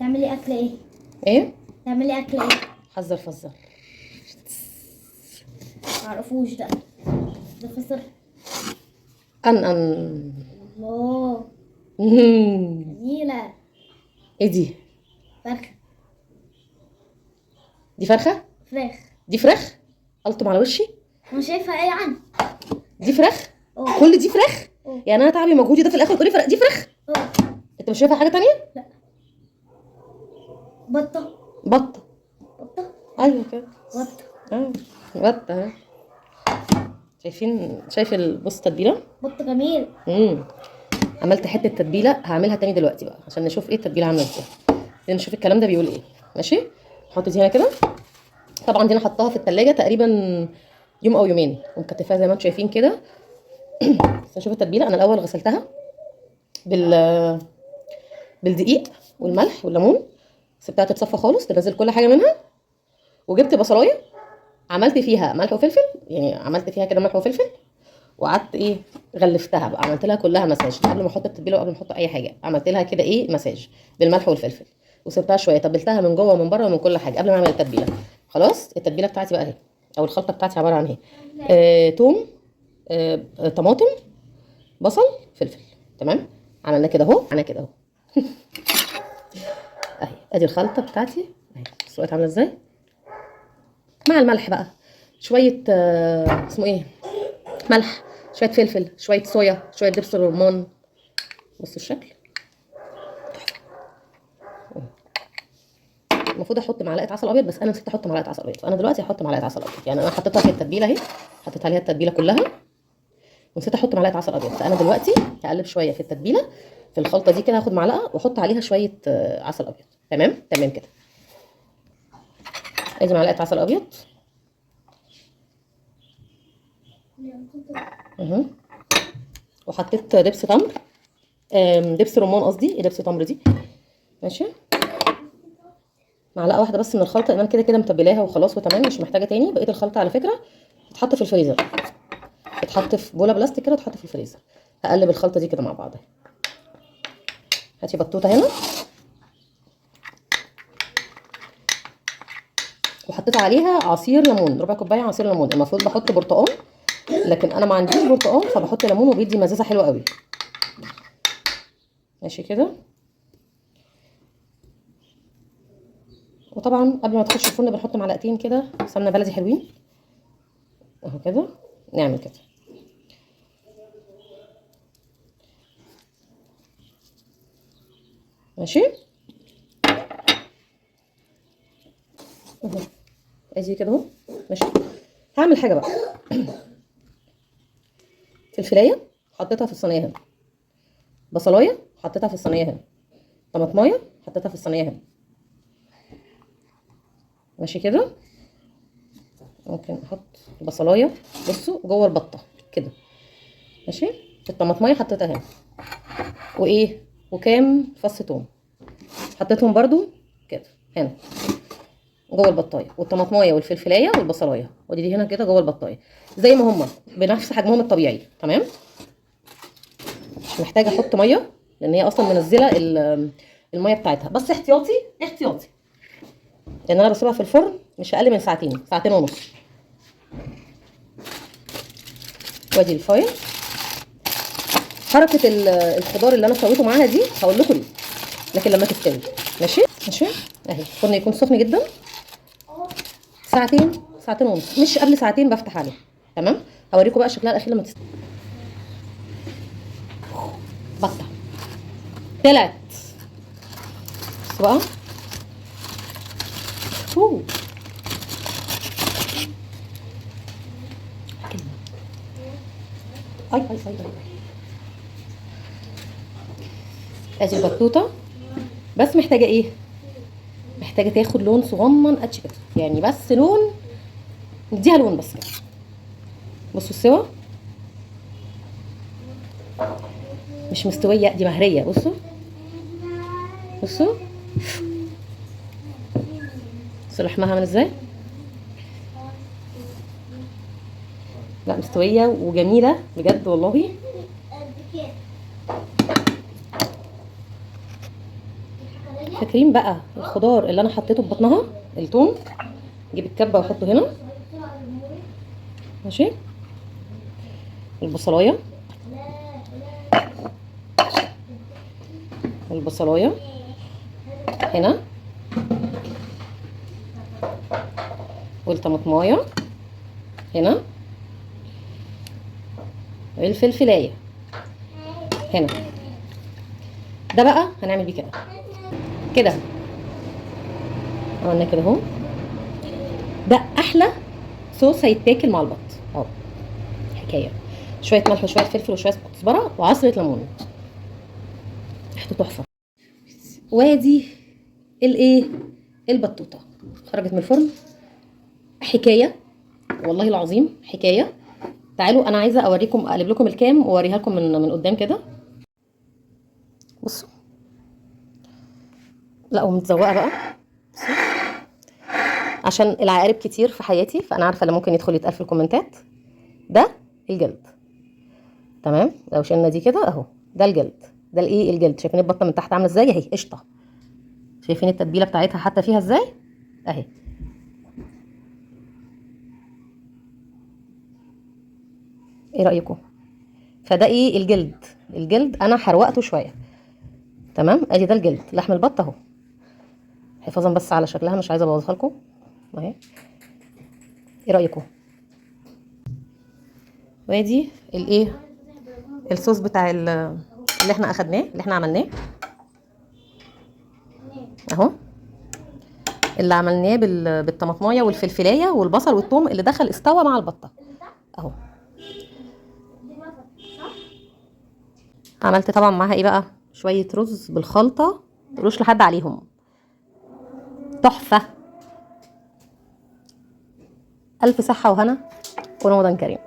تعملي اكل ايه؟ ايه؟ تعملي اكل ايه؟ حذر فزر. معرفوش ده. ده فسر. ان ان. الله. جميلة. ايه دي؟ فرخة. دي فرخة؟ فراخ. دي فراخ؟ قلتم على وشي؟ انا شايفها ايه عني؟ دي فراخ؟ اه. كل دي فراخ؟ اه. يعني انا تعبي مجهودي ده في الاخر تقولي فراخ؟ دي فراخ؟ اه. انت مش شايفه حاجة تانية؟ لا. بطة. بطه. بطة. ايوه كده. بطة. بطه اهي. شايفين؟ شايف بص التتبيله؟ بطة جميل. عملت حتة تتبيله، هعملها تاني دلوقتي بقى عشان نشوف ايه التتبيله عامله ازاي. نشوف الكلام ده بيقول ايه. ماشي، نحط دي هنا كده. طبعا دي انا حطاها في التلاجة تقريبا يوم او يومين، ومكتفاها زي ما انتم شايفين كده. بس نشوف التتبيله. انا الاول غسلتها بالدقيق والملح والليمون، سبتها تتصفى خالص، تنزل كل حاجة منها. وجبت بصلايه عملت فيها ملح وفلفل، يعني عملت فيها كده ملح وفلفل، وقعدت ايه غلفتها بقى، عملت لها كلها مساج قبل ما احط التتبيله وقبل ما احط اي حاجة. عملت لها كده ايه مساج بالملح والفلفل، وسبتها شوية، تبلتها من جوه ومن بره ومن كل حاجة قبل ما اعمل التتبيله. خلاص التتبيله بتاعتي بقى اهي، او الخلطة بتاعتي عبارة عن ايه؟ توم، طماطم، بصل، فلفل. تمام، عملنا كده اهو، عملنا كده اهو. اهي ادي الخلطة بتاعتي اهي. بصوا بقت عامله ازاي مع الملح بقى، شوية اسمه ايه، ملح، شوية فلفل، شوية صويا، شوية دبس رمان. بصوا الشكل تحفة. المفروض احط معلقه عسل ابيض، بس انا نسيت احط معلقه عسل ابيض، فانا دلوقتي هحط معلقه عسل ابيض. يعني انا حطيتها في التتبيله اهي، حطيت عليها التتبيله كلها، ونسيت احط معلقه عسل ابيض، فانا دلوقتي هقلب شوية في التتبيله في الخلطة دي كده، هاخد معلقه واحط عليها شوية عسل ابيض. تمام تمام كده. ادي معلقه عسل ابيض اهو، وحطيت دبس تمر، دبس رمان قصدي، ايه دبس تمر دي؟ ماشي، معلقه واحدة بس من الخلطة، لان انا كده كده متبلاها وخلاص وتمام، مش محتاجه تاني. بقية الخلطة على فكرة تتحط في الفريزر، تتحط في بوله بلاستيك كده، تتحط في الفريزر. هقلب الخلطة دي كده مع بعضها. هاتي بطوطة هنا، وحطيت عليها عصير ليمون، ربع كوباية عصير ليمون. المفروض بحط برتقان، لكن انا ما عنديش برتقان فبحط ليمون، وبيدي مزازه حلوة قوي. ماشي كده. وطبعا قبل ما تخش الفرن بنحط معلقتين كده سمنه بلدي حلوين اهو كده، نعمل كده. ماشي اهو، ادي كده اهو. ماشي، هعمل حاجة بقى. فلفلايه حطيتها في الصينية هنا، بصلايه حطيتها في الصينية هنا، طماطمايه حطيتها في الصينية هنا. ماشي كده. ممكن احط البصلايه بصوا جوه البطة كده. ماشي، الطماطمايه حطيتها هنا، وايه وكام فص توم حطيتهم برضو كده هنا جوه البطايه، والطماطمايه والفلفلايه والبصلايه، ودي دي هنا كده جوه البطايه زي ما هما بنفس حجمهم الطبيعي. تمام، مش محتاجه احط مية لان هي اصلا منزله المية بتاعتها، بس احتياطي احتياطي لان انا بسيبها في الفرن مش اقل من ساعتين، ساعتين ونص. وادي الفايل. حركة الخضار اللي انا سويته معاها دي هقول لكم ليه، لكن لما تستوي. ماشي ماشي اهي، الفرن يكون سخن جدا، ساعتين، ساعتين ونص، مش قبل ساعتين بفتح عليه. تمام، هوريكم بقى شكلها الاخير لما تستوي. بطه طلعت. بصوا بقى، أوه. اي اي اي اي. ادي البطوطه، بس محتاجه ايه؟ محتاجه تاخد لون صغنن قد كده، يعني بس لون، نديها لون بس كده. بصوا السوا مش مستوية، دي مهريه. بصوا بصوا بصوا لحمها عامل ازاي. لا مستوية وجميلة بجد والله. فاكرين بقى الخضار اللي انا حطيته في بطنها، الثوم، جيب الكبه واحطه هنا. ماشي. البصلايه، البصلايه هنا، والطماطمايه هنا، الفلفلايه هنا. ده بقى هنعمل بيه كده كده، عملنا كده اهو. ده احلى صوص هيتاكل مع البط اهو. حكاية شوية ملح وشوية فلفل وشوية كزبره وعصره ليمون، ريحته تحفة. وادي الايه، البطوطه خرجت من الفرن. حكاية والله العظيم حكاية. تعالوا انا عايزه اوريكم، اقلب لكم الكام واوريها لكم من قدام كده. بصوا، لا ومتزوقه بقى. بصوا، عشان العقارب كتير في حياتي، فانا عارفه اللي ممكن يدخل يتقال في الكومنتات. ده الجلد، تمام؟ لو شلنا دي كده اهو، ده الجلد، ده الايه، الجلد. شايفين البطة من تحت عامله ازاي؟ اهي قشطه. شايفين التتبيله بتاعتها حتى فيها ازاي؟ اهي. ايه رايكم؟ فده ايه، الجلد. الجلد انا حروقته شوية، تمام؟ ادي ده الجلد، لحم البط اهو، حفاظا بس على شكلها، مش عايزه ابوظها لكم اهي. ايه رايكم؟ وادي الايه، الصوص بتاع اللي احنا اخدناه، اللي احنا عملناه اهو، اللي عملناه بالطماطمايه والفلفلايه والبصل والثوم اللي دخل استوى مع البطة اهو. عملت طبعا معاها ايه بقى، شوية رز بالخلطه، متقولوش لحد عليهم، تحفة. الف صحة وهنا، ورمضان كريم.